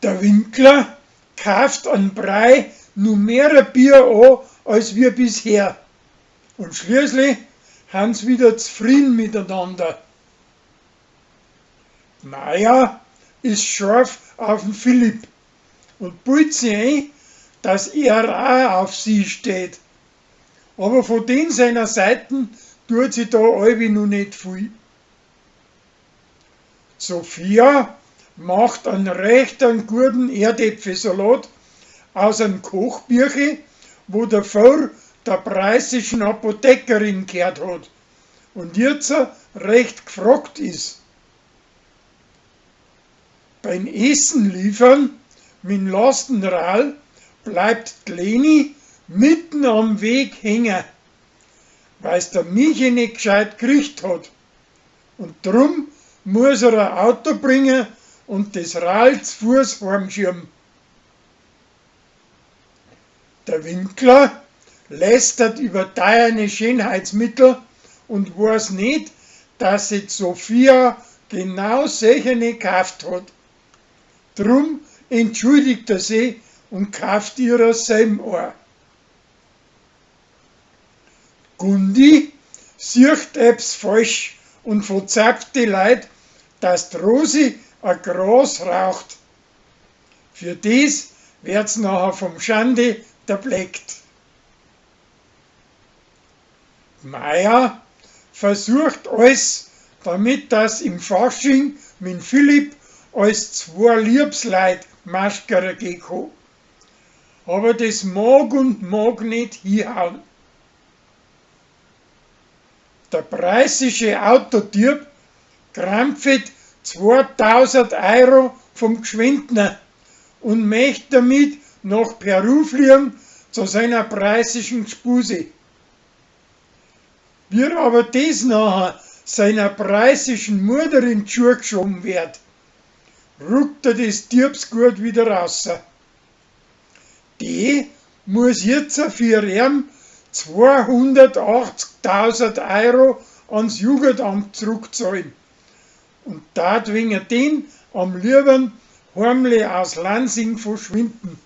Der Winkler kauft an Brei nu mehrer Bier o als wir bisher. Und schließlich han's wieder z'frieden miteinander. Maja is scharf auf'n Philipp und bildt si ein, dass er aa auf sie steht. Aber von den seiner Seiten tut si da allwi no net viel. D'Sophia macht an recht an guten Erdäpfelsalat aus am Kochbüchel, wo davor der preußischen Apothekerin gehört hat und jetzt recht gfragt is. Beim Essen liefern mit'm Lastenradl bleibt d'Leni mitten am Weg hängen, weil's der Michi net gscheit kriegt hat. Und drum muss er a Auto bringen und des Radl z'Fuß heimschieben. Der Winkler lästert über teierne Schönheitsmittel und woaß net, dass si d'Sophia genau solchene kauft hat. Drum entschuldigt er si und kauft ihrer selben oa. Gundi siecht ebbs falsch und verzapft die Leut, dass d'Rosi a Gras raucht. Für des werd's nachher vom Schandi derbleckt. D'Maja versucht alles, damit dass im Fasching mit'm Philipp als zwoa Liebsleit maschkere geh ko. Aber des mag und mag net hihauen. Der preußische Autodieb krampft 2000 Euro vom Gschwendner und möcht damit nach Peru fliegen zu seiner preußischen Gspusi. Wie aber des nachher seiner preußischen Mutter in d'Schuh geschoben wird, ruckt er des Diebsgut wieder raus. Die muss jetzt für ihn 280.000 Euro ans Jugendamt zurückzahlen und tat wegen den am lieben heimlich aus Lansing verschwinden.